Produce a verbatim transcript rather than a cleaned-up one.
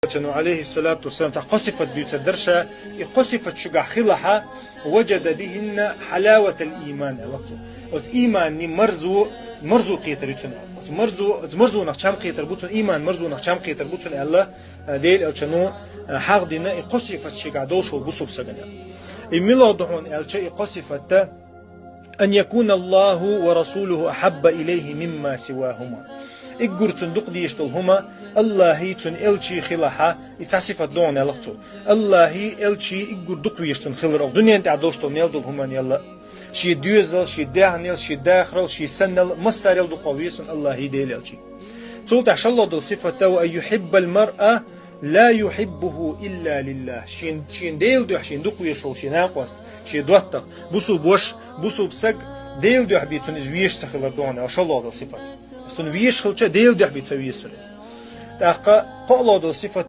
Элчано, алейхиссалату вассалам, цхьа кхо сифат дуьйцур дар ша, и кхо сифат шуьгахь хилахь, «وجد بهن حلاوة الإيمان», аьлла цо. Оцу ийманан марзо, марзо кхетар ю цунна. Оцу марзо, оцу марзонах чам кхетар бу цунна, ийманан марзонах чам кхетар бу цунна аьлла, Делан Элчано хьахдина и кхо сифат шуьгахь долуш волу бусулба стагана. И мила ду хьуна аьлча, и кхо сифат: «أن يكون الله ورسوله أحب إليه مما سواهما». Уггар цунна дукха дезаш долу хӀума Аллахьий, цуьнан элчий хилахь, и цхьа сифат ду хьуна аьлла цо. Аллахьий, элчий уггар дукха везаш цунна хилар, оха дуьнен тӀехь долуш долу мел долу хӀуманал а. Шен доьзалал, шен даьхнел, шен дахарал, шен саннал, массарел дукха веза цунна Аллахьий, Делан элчий. Цул тӀаьхьа шолгӀа долу сифат: «وأن يحب المرء لا يحبه إلا لله». Шен, шен Делан дуьхьа шен дукха везаш волу шен накъост, шен доттагӀа, бусулба ваша, бусулба стаг Делан дуьхьа бен цунна иза везаш ца хилар ду хьуна аьлла шолгӀа долу сифат. Цунна везаш хилча, Делан дуьхьа бен ца веза цунна иза. ТӀаккха кхоалгӀа долу сифат: